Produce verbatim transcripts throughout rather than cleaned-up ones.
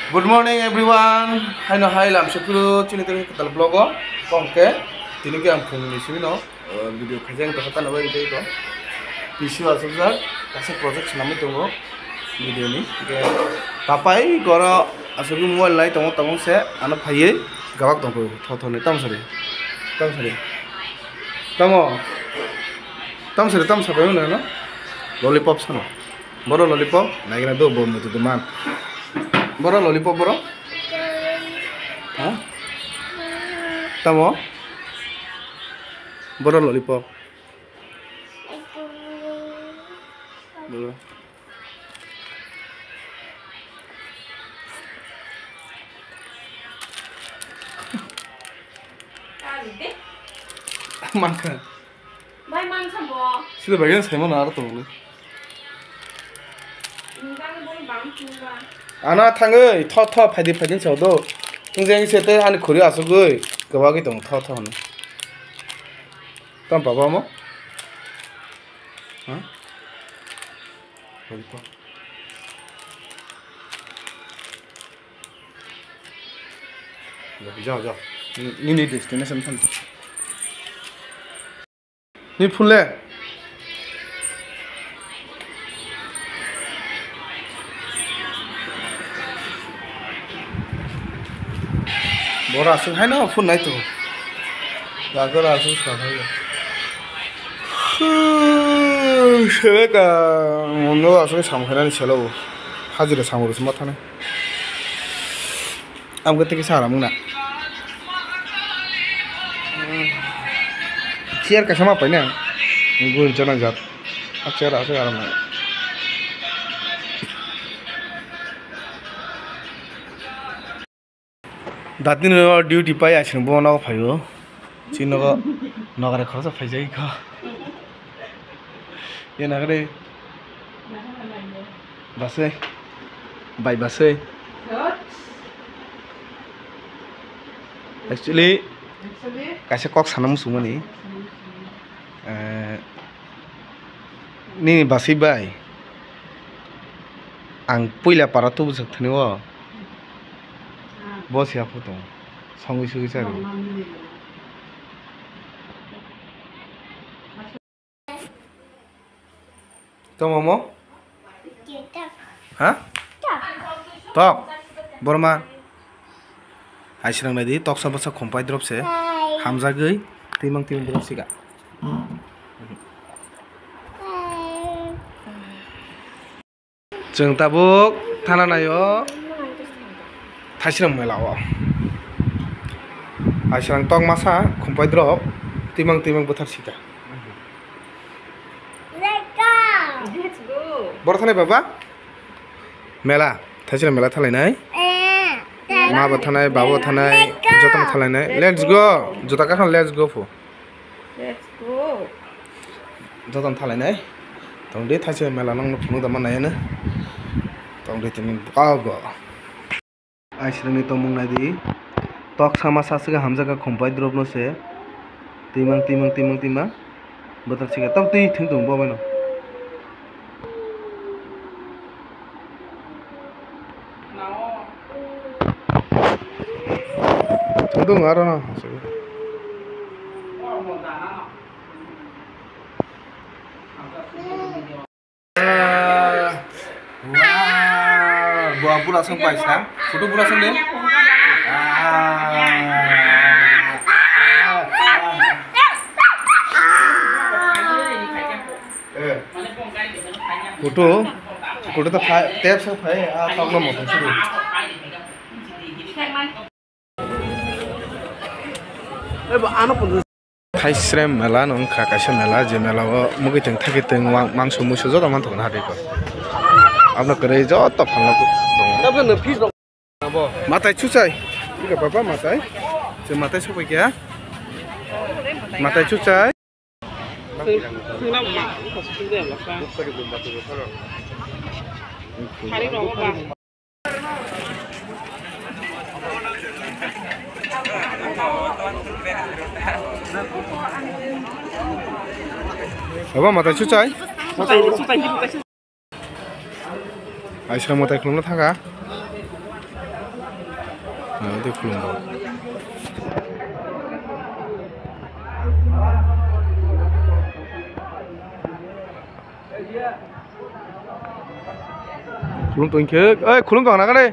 Good morning everyone. Haino hai lam sukuru chini tini kwtal vlog o. Kongke tini ke ang phung ni simi no, uh, video khaijang to hatan bai tei ko. P C o asuk jak kaisa project swnamwi tongo video ni. Ke papai goro asuk mobile lai tongo, tongo se ano phaiye gabak tong ko tho tho ni tam sari. Tam sari. Tamo. Tam sari tam sabai no. Lollipop sano. Boro lollipop, naigra do bo mutu do man. Boro lollipop boro? Ha? Tamo? Boro lollipop. Boro. Mangkha. Bai man sambo. Sida bai saimo na aro tonglo. Nungkang boi bang chungba. Ana thangoi tho tho phaidi phaidi chao do. Tungjeng se te ani khuri asugoi kwbagwi tong tho tho hwnwi. Tam baba mo? Ha? Lollipop. Jao, jao. Nini destination than. Ni phunle. Bora aswk haino phun nai to. Jagora aswk sa hai. Sebeka mondo aswk samkhainani selo. Hajira samuru sima thane. Amgo tiki sara muna. Chair kaisa ma paina. Gul jana jat. A chair aswk aram nai. Datni no duty pai asing bo nogo phaio. Chini nogo nogare khoroksa phaijagwi kho. Ye nagre. Basai. Bai basai. Actually, kaisa kok sana muchungmani. Eh, nini basai bai. Ang puila para tubujak thani o. Bo siya photo. Songwi sugwi chari. Tamo mo? Ha? Tok. Borma. Hai srang nai di, toksa bwsa khumpai drop se. Hamjagwi twimang twimang drop sika. Chwng tabuk thana naio Thaisrang mela o. Thaisrang tok masa khumpai drop twimang twimang bwthar sika. Boro thanai baba? Mela, Thaisrang mela thalainai. Ma bo thanai, babo thanai, jotono thalainai. Let's go. Jota kakhang let's go pho. Let's go. Jotono thalainai. Tongdi Thaisrang mela nangno phunuk da manai ano. Tongdi tini bwkha go. Aisrangni tongmung naidi. Tok sama saswka hamjaka khumpai dropno se. Twimang, twimang, twimang, twimang. Bwthar sika. Tok twi thwng tongo bo baino. Tongdung aro no. Wah, buah pura song pai sa. Photo pura song deh. Ah. Photo, photo to phai, tep sa phai, ah, tok no mo phai sini. Eh, bo ano photo. Thaisrem mela no wngkha kaisa mela, je mela o mugwi tong thagwi tong wang mangso muiso joto manthogo na hadi ko. Abno kwrwi joto phalno tongo. Matai chuchai. Bika papa matai. Je matai sobai kya? Matai chuchai. Baba matai chuchai. Aisra matai khulumna thanga. Ah, de khulumgo. Khulum tongkhe, oi, khulum tong nang de.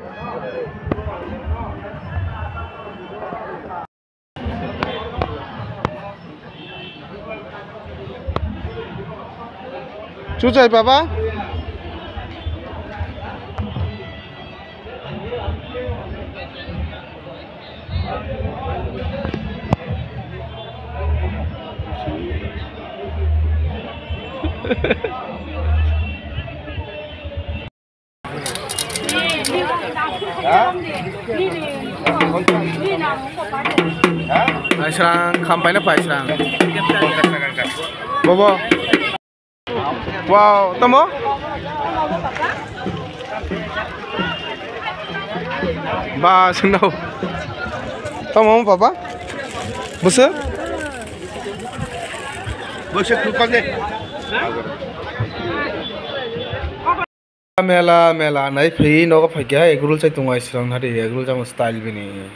Chuchai baba. Paisrang, khampaina paisrang. Bobo. Wow, tamo? Ba, sino. Tamo, papa? Busu? Busu, tukang deh. Mela, mela, nai phi, nogo phaikha, egg roll chai tongo, ai srang nari, egg roll jamo style bini.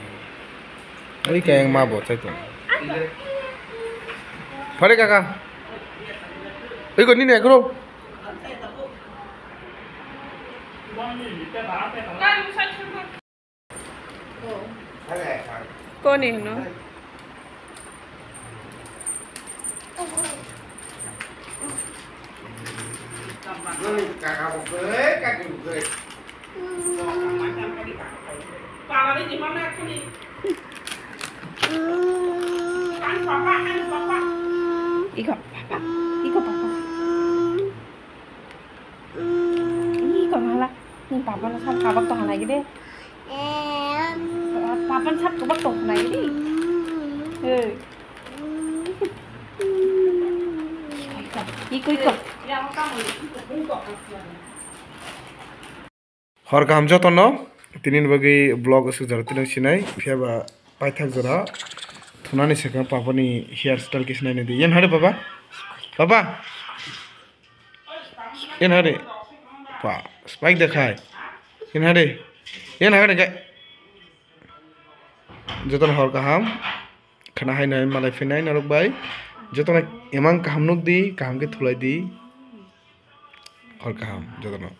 Oi khe ma bo chai tongo. Phare kaka. Oi ko nini egg roll. Koni hino? Iko papa, iko papa. Ih, kok malah. Nih, papa no sam kabak to hanai gede. Papa no sam kabak to hanai gede. Hei. Iko, iko. Hor kaham jotono, tini ni bagwi vlog aswk jora tino sinai, phiya ba paithak jora thunani swkang papa ni hair style khe sinai nai di. Yen hade papa? Papa? Yen hade? Pa, spike dekhai. Yen hade? Yen hade ga? Jotono hor kaham. Khana hai nai malai phinai norok bai. Jotono emang kaham nuk di, kaham khe thulai di. Hor kaham jotono.